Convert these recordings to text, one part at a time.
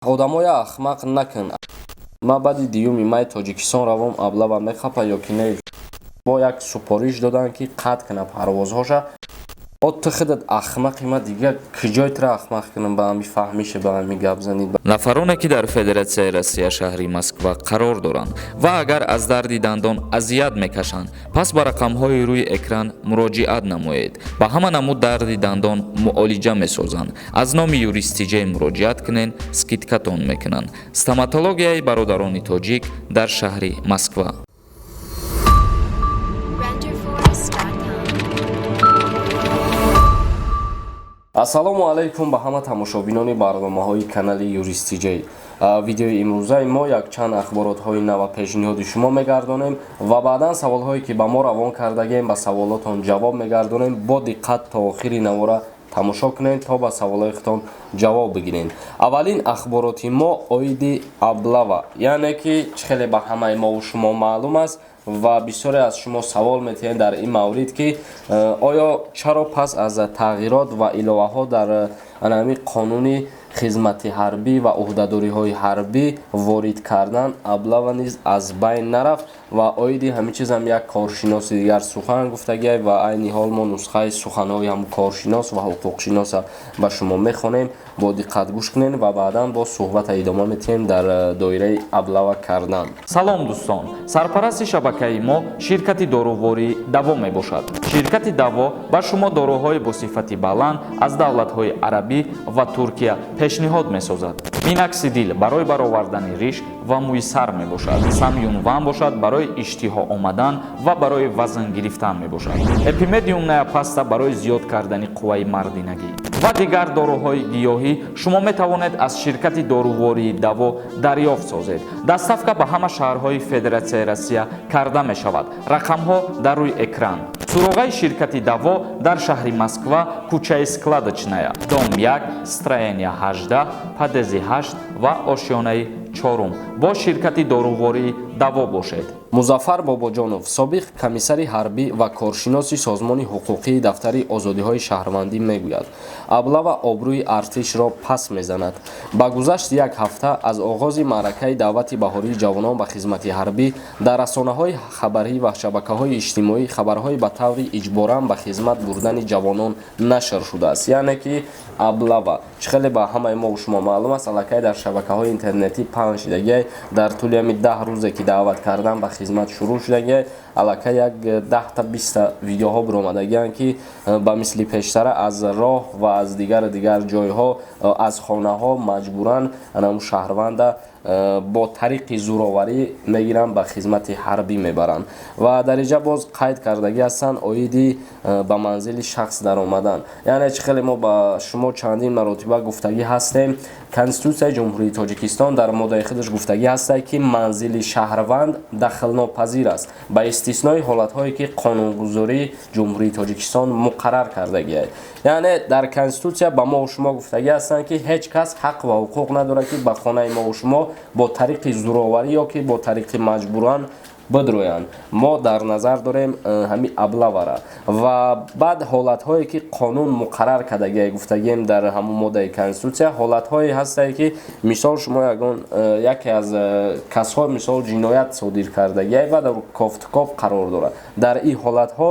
Одамоя ахмақ накун. Ма баъди 2 май Тоҷикистон равом, облава мехапа ё ки не? Бо як супориш доданд, ки қатъ кунад парвозҳоша. О, ту худат ахмақи, ма дигар куҷой тура ахмақ кунам? Ба ҳами фаҳмиша, ба ҳами гап занӣ. Нафароне, ки дар Федератсияи Россия, шаҳри Москва қарор доранд ва агар аз дарди дандон азият мекашанд, пас ба рақамҳои рӯи экран муроҷиат намоед. Ба ҳама намуд дарди дандон муолиҷа месозанд. Аз номи Юристиҷей муроҷиат кунен, скидкатон мекунанд. Стоматологияи бародарони тоҷик дар шаҳри Москва. Renderforest.com. Ассалому алайкум ба ҳама тамошобинони барномаҳои канали Юристиҷей. Видеои имрӯзаи мо якчанд ахборотҳои нава пешниҳоди шумо мегардонем ва баъдан саволҳое, ки ба мо равон кардагем, ба саволотон ҷавоб мегардонем. Бо диққат то охири навора тамошо кунед, то ба саволҳои худтон ҷавоб бигиред. Аввалин ахбороти мо оиди облава, яъне ки чӣ хеле ба ҳамаи мову шумо маълум аст ва бисёре аз шумо савол метиҳед дар ин маврид, ки оё чаро пас аз тағйирот ва иловаҳо дар ҳамин қонуни хизмати ҳарбӣ ва ӯҳдадориҳои ҳарбӣ ворид кардан, облава низ аз байн нарафт? Ва оиди ҳамин чизам як коршиноси дигар сухан гуфтагиай ва айни ҳол мо нусхаи суханҳои ҳамун коршинос ва ҳуқуқшиноса ба шумо мехонем. Бо диққат гӯш кунед ва баъдан боз суҳбата идома метиҳем дар доираи облава кардан. Салом, дӯстон! Сарпарасти шабакаи мо ширкати дорувории Даво мебошад. Ширкати Даво ба шумо доруҳои бо сифати баланд аз давлатҳои арабӣ ва Туркия пешниҳод месозад. Миноксидил барои баровардани риш ва мӯи сар мебошад, Самюнван бошад, барои иштиҳо омадан ва барои вазн гирифтан мебошад, Эпимедиумная паста барои зиёд кардани қувваи мардинагӣ ва дигар доруҳои гиёҳӣ шумо метавонед аз ширкати дорувории Даво дарёфт созед. Доставка ба ҳама шаҳрҳои Федератсияи Россия карда мешавад. Рақамҳо дар рӯи экран. Суроғаи ширкати Даво дар шаҳри Москва, кӯчаи Складочная, дом 1, строение 18, подъезди 8 ва ошёнаи чорум. Бо ширкати дорувории Даво бошед. Музаффар Бобоҷонов, собиқ комиссари ҳарбӣ ва коршиноси созмони ҳуқуқии Дафтари озодиҳои шаҳрвандӣ, мегӯяд, облава обрӯи артишро пас мезанад. Ба гузашти як ҳафта аз оғози маъракаи даъвати баҳории ҷавонон ба хизмати ҳарбӣ, дар расонаҳои хабарӣ ва шабакаҳои иҷтимоӣ хабарҳои ба таври иҷборан ба хизмат бурдани ҷавонон нашр шудааст, яъне ки облава чӣ хеле ба ҳамаи мо шумо маълум аст, аллакай дар шабакаҳои интернетӣ паҳн шудагиай. Дар тӯли ҳами 10 рӯзе, ки даъват кардан ба хизмат шурӯъ шудагиай, аллакай як 10-та, 20-та видеоҳо биромадагианд, ки ба мисли пештара аз роҳ ва аз дигару дигар ҷойҳо, аз хонаҳо маҷбуран анамун шаҳрванда бо тариқи зӯроварӣ мегиранд, ба хизмати ҳарбӣ мебаранд. Ва дар инҷа боз қайд кардагӣ ҳастанд оиди ба манзили шахс даромадан, яъне чӣ хеле мо ба шумо чандин маротиба гуфтагӣ ҳастем, Конститутсияи Ҷумҳурии Тоҷикистон дар моддаи худаш гуфтагӣ ҳастад, ки манзили шаҳрванд дахлнопазир аст, ба истиснои ҳолатҳое, ки қонунгузории Ҷумҳурии Тоҷикистон муқаррар кардагиаст. Яъне дар Конститутсия ба мо шумо гуфтагӣ ҳастанд, ки ҳеҷ кас ҳақ ва ҳуқуқ надорад, ки ба хонаи мову шумо бо тариқи зӯроварӣ ё ки бо тариқи маҷбуран бидроянд. Мо дар назар дорем ҳамин облавара ва баъд ҳолатҳое, ки қонун муқаррар кардагия, гуфтагием дар ҳамун моддаи Конститутсия. Ҳолатҳое ҳастае, ки мисол шумо ягон яке аз касҳо, мисол, ҷиноят содир кардагия ва дар кофтуков қарор дорад, дар ин ҳолатҳо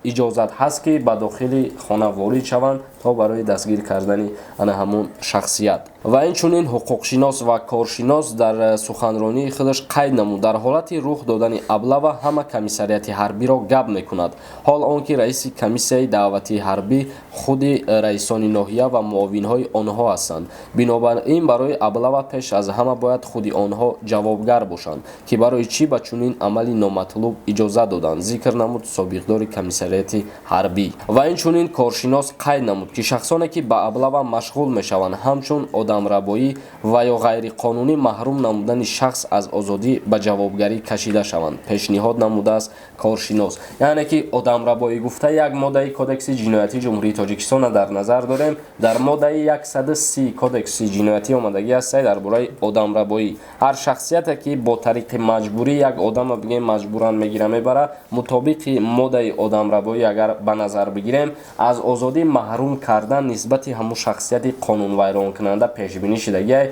иҷозат ҳаст, ки ба дохили хона ворид шаванд, то барои дастгир кардани ана ҳамун шахсият. Ва инчунин ҳуқуқшинос ва коршинос дар суханронии худаш қайд намуд, дар ҳолати рух додани облава ҳама комиссариати ҳарбиро гап мекунад, ҳол он ки раиси комиссияи даъватии ҳарбӣ худи раисони ноҳия ва муовинҳои онҳо ҳастанд. Бинобар ин барои облава пеш аз ҳама бояд худи онҳо ҷавобгар бошанд, ки барои чӣ ба чунин амали номатлуб иҷозат доданд, зикр намуд собиқдори комиссариати ҳарбӣ. Ва инчунин коршинос қайд намуд, ки шахсоне, ки ба облава машғул мешаванд, ҳамчун одамрабоӣ ва ё ғайриқонунӣ маҳрум намудани шахс аз озодӣ ба ҷавобгарӣ кашида шаванд, пешниҳод намудааст коршинос. Яъне ки одамрабоӣ гуфта як моддаи Кодекси ҷиноятии Ҷумҳурии Тоҷикистонро дар назар дорем. Дар моддаи 130 Кодекси ҷиноятӣ омадагӣ ҳастад дар бораи одамрабоӣ: ҳар шахсияте, ки бо тариқи маҷбурӣ як одамро, бигем, маҷбуран мегира, мебара, мутобиқи моддаи одамрабоӣ агар ба назар бигирем, аз озодӣ маҳрум. кардан нисбати ҳамун шахсияти қонунвайронкунанда пешбинӣ шудагиай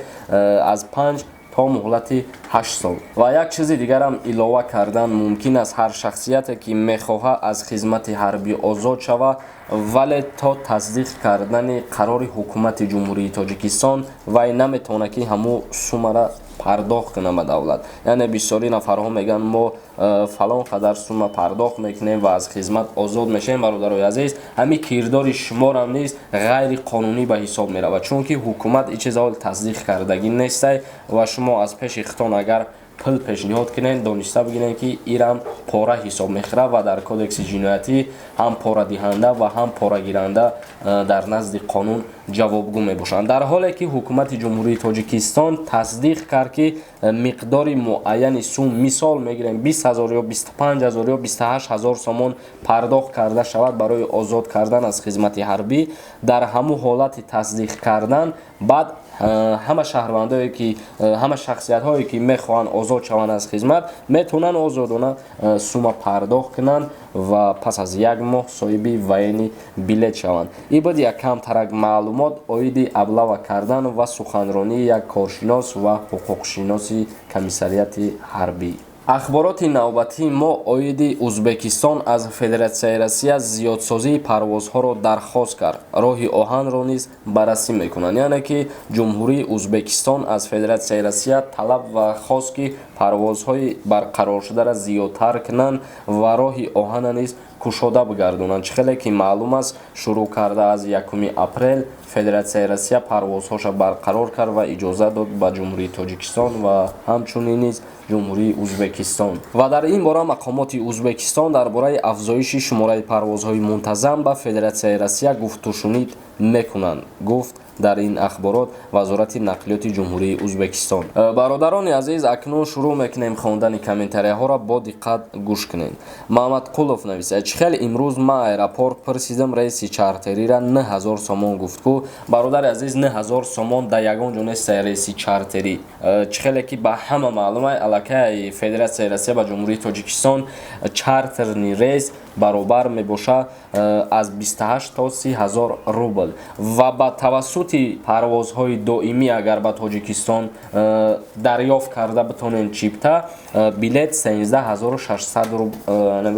аз 5 то муҳлати 8 сол. Ва як чизи дигарам илова кардан мумкин аст: ҳар шахсияте, ки мехоҳад аз хизмати ҳарбӣ озод шавад, вале то тасдиқ кардани қарори ҳукумати Ҷумҳурии Тоҷикистон вай наметавонад, ки ҳамун суммара пардохт кунад ба давлат. Яъне бисёри нафарҳо мегӯянд, мо фалон қадар сумма пардохт мекунем ва аз хизмат озод мешавем. Бародарои азиз, ҳамин кирдори шуморам низ ғайриқонунӣ ба ҳисоб меравад, чунки ҳукумат ин чизаҳо тасдиқ кардагӣ нестай ва шумо аз пеши худтон агар пул пешниҳод кунед, дониста бигиред, ки ирам пора ҳисоб мехӯрад ва дар Кодекси ҷиноятӣ ҳам порадиҳанда ва ҳам порагиранда дар назди қонун ҷавобгӯ мебошанд. Дар ҳоле ки ҳукумати Ҷумҳурии Тоҷикистон тасдиқ кард, ки миқдори муайяни сум, мисол мегирем, 20 000 ё 25 000 ё 28 000 сомон пардохт карда шавад барои озод кардан аз хизмати ҳарбӣ, дар ҳамун ҳолати тасдиқ кардан баъд ҳама шаҳрвандое ки, ҳама шахсиятҳое ки мехоҳанд озод шаванд аз хизмат, метавонанд озодона сумма пардохт кунанд ва пас аз як моҳ соҳиби военный билет шаванд. Ин буд як камтарак маълумот оиди облава кардан ва суханронии як коршинос ва ҳуқуқшиноси комиссариати ҳарбӣ. Ахбороти навбатии мо оиди Узбекистон аз Федератсияи Россия зиёдсозии парвозҳоро дархост кард, роҳи оҳанро низ баррасӣ мекунанд. Яъне ки Ҷумҳурии Узбекистон аз Федератсияи Россия талаб ва хост, ки парвозҳои барқароршударо зиёдтар кунанд ва роҳи оҳана низ кушода бигардонанд. Чӣ хеле ки маълум аст, шурӯъ карда аз 1 апрел Федератсияи Россия парвозҳоша барқарор кард ва иҷоза дод ба Ҷумҳурии Тоҷикистон ва ҳамчунин низ Ҷумҳурии Узбекистон. Ва дар ин бора мақомоти Узбекистон дар бораи афзоиши шумораи парвозҳои мунтазам ба Федератсияи Россия гуфтушунид мекунанд, гуфт дар ин ахборот Вазорати нақлиёти Ҷумҳурии Узбекистон. Бародарони азиз, акнун шурӯъ мекунем хондани комментарияҳоро, бо диққат гӯш кунед. Маҳмадқулов нависад: «Чӣ хел имрӯз ман аэропорт пурсидам, рейси чартерира 9000 сомон гуфт ку?» Бародари азиз, 9000 сомон дар ягон ҷо нест рейси чартерӣ. Чӣ хеле ки ба ҳама маълума, аллакай Федератсияи Россия ба Ҷумҳурии Тоҷикистон чартерный рейс баробар мебошад аз 28 то 30 ҳазор рубл ва ба тавассути парвозҳои доимӣ агар ба Тоҷикистон дарёфт карда битонем чипта, билет 13 600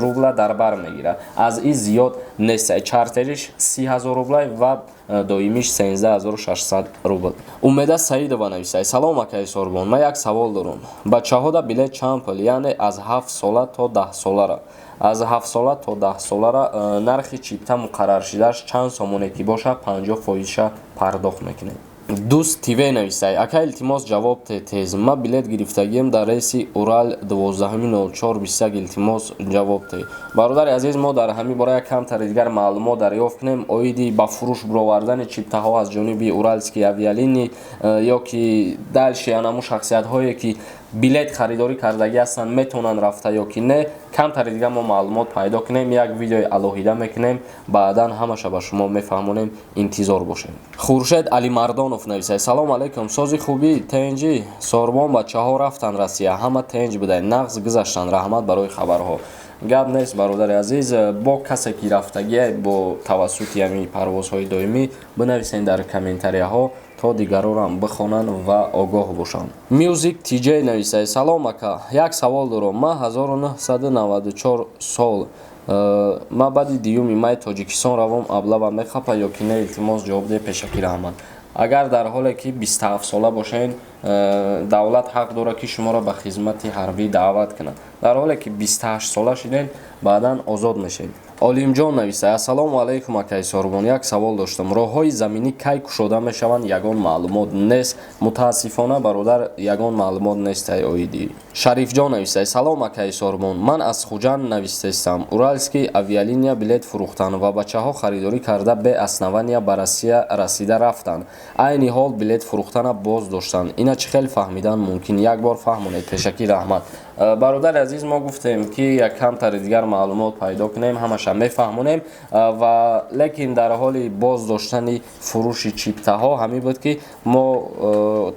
рубла дар бар мегирад, аз ин зиёд нест. Чартериш 30 ҳазор рубла ва доимиш 13 600 рубл. Умеда Саидова нависад: «Салом, акаи Сорбон, ман як савол дорам. Бачаҳода билет чанд пул, яъне аз 7 сола то 10 солара, аз 7 сола то 10 солара нархи чипта муқарраршидааш чанд сомоне ки бошад, 50 фоизша пардохт мекунем?» Дӯст ТВ нависад: «Ака, илтимос, ҷавоб те тез. Ма билет гирифтагием дар рейси Урал 12.04.21, илтимос, ҷавоб те.» Бародари азиз, мо дар ҳамин бора як камтари дигар маълумот дарёфт кунем оиди ба фурӯш баровардани чиптаҳо аз ҷониби Уральские авиалинии ё ки дальше анаму шахсиятҳое ки билет харидорӣ кардагӣ ҳастанд, метавонанд рафта ё ки не. Камтари дигар мо маълумот пайдо кунем, як видеои алоҳида мекунем, баъдан ҳамаша ба шумо мефаҳмонем, интизор бошем. Хуршед Алимардонов нависад: «Салом алейкум, сози, хубӣ, тенҷӣ, Сорбон? Бачаҳо рафтанд Россия, ҳама тенҷ будай, нағз гузаштанд, раҳмат барои хабарҳо.» Гап нест, бародари азиз. Бо касе ки рафтагие бо тавассути ҳамин парвозҳои доимӣ, бинависед дар комментарияҳо, то дигарорам бихонанд ва огоҳ бошанд. Music TJ нависад: «Салом, ака, як савол дорам. Ман 1994 сол, ман баъди 2 май Тоҷикистон равом, облава мехапа ё ки не? Илтимос, ҷавоб деҳ, пешакӣ раҳмат.» Агар дар ҳоле ки 27 сола бошед, давлат ҳақ дорад, ки шуморо ба хизмати ҳарбӣ даъват кунад. Дар ҳоле ки 28 сола шудед, баъдан озод мешавед. Олимҷон нависад: «Ассалому алайкум, акаи Сорбон, як савол доштам. Роҳҳои заминӣ кай кушода мешаванд? Ягон маълумот нест.» Мутаассифона, бародар, ягон маълумот нест ай оидӣ. Шарифҷон нависад: «Салом, акаи Сорбон, ман аз Хуҷанд навистестам. Уральские авиалиния билет фурӯхтанд ва бачаҳо харидорӣ карда, бе основания ба Россия расида рафтанд. Айни ҳол билет фурӯхтана боз доштанд. Ина чӣ хел фаҳмидан мумкин? Як бор фаҳмонед, пешакӣ раҳмат.» Бародари азиз, мо гуфтем, ки як камтари дигар маълумот пайдо кунем, ҳамаша мефаҳмонем. Ва лекин дар ҳоли боз доштани фурӯши чиптаҳо ҳамин буд, ки мо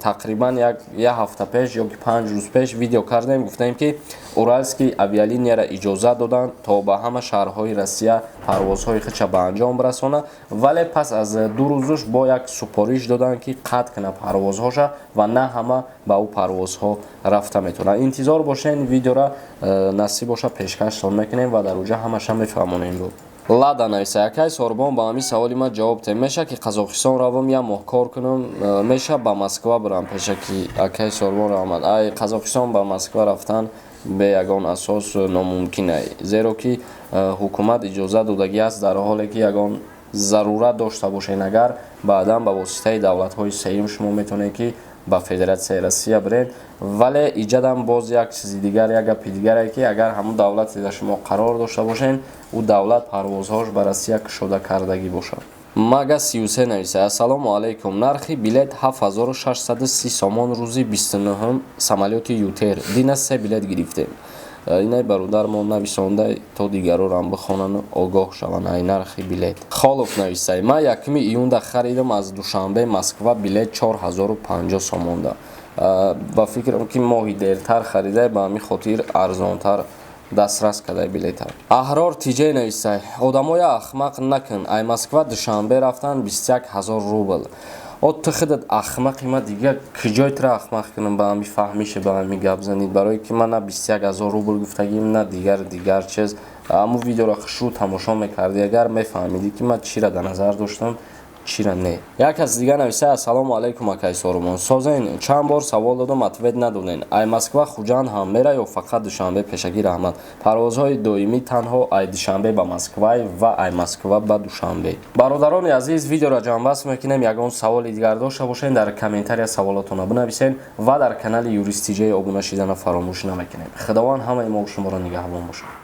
тақрибан як ҳафта пеш ё ки 5 рӯз пеш видео кардем, гуфтем, ки Уральский авиалинияра иҷозат доданд, то ба ҳама шаҳрҳои Россия парвозҳои худша ба анҷом расонад. Вале пас аз 2 рӯзуш бо як супориш доданд, ки қатъ кунад парвозҳоша ва на ҳама ба ӯ парвозҳо рафта метавонанд. Интизор бошед, видеора насиб боша, пешкаштон мекунем ва дар уҷа ҳамаша мефаҳмонем. Лада нависа: якай Сорбон, ба ҳамин саволи ман ҷавоб те. Меша, ки Қазоқистон равам, як моҳ кор кунам? Меша ба Москва бирам пешаки? Акай Сорбон, раҳмат. Ай Қазоқистон ба Москва рафтан бе ягон асос номумкин, зеро ки ҳукумат иҷозат додагӣ аст, дар ҳоле ки ягон зарурат дошта бошед, агар баъдан ба воситаи давлатҳои сеюм шумо метавонед, ки ба Федератсияи Россия биред. Вале иҷадам боз як чизи дигар, як гапи дигаре, ки агар ҳамун давлате дар шумо қарор дошта бошед, ӯ давлат парвозҳош ба Россия кушода кардагӣ бошад. Мага 33 нависа: ассалому алайкум, нархи билет 7630 сомон, рӯзи 29 самолёти ЮТэйр. Дина се билет гирифтем. Инай бародар мо нависонда, то дигарорам бихонану огоҳ шаванд ай нархи билет. Холов нависай: ман 1 июнда харидам, аз Душанбе Москва билет 4050 сомонда. Ба фикрам, ки моҳи дертар харидай, ба ҳамин хотир арзонтар дастрас кардай билета. Аҳрор Тиҷей нависай: одамоя ахмақ накун, ай Москва Душанбе рафтан 21 ҳазор рубл. О, ту худат ахмақи, ма дигар куҷой тура ахмақ кунам? Ба ҳами фаҳмише, ба ҳами гап занид, барое ки ман на 21 ҳазор рубл гуфтагим, на дигар чиз. Ҳамун видеоро хушрӯ тамошо мекардӣ агар, мефаҳмидӣ, ки ман чира дар назар доштам, чира не. Як кас дигар нависа: ассалому алайкум, акай Сорумон, созен? Чанд бор савол додам, ответ надоден. Ай Москва Хуҷанд ҳам мера ё фақат Душанбе? Пешакӣ раҳмат. Парвозҳои доимӣ танҳо ай Душанбе ба Москвай ва ай Москва ба Душанбе. Бародарони азиз, видеоро ҷамъбаст мекунем. Ягон саволи дигар дошта бошед, дар комментария саволотонро бинависед ва дар канали Юристиҷаи обуна шидана фаромӯш намекунем. Худованд ҳамаи мо шуморо нигаҳбон бошад.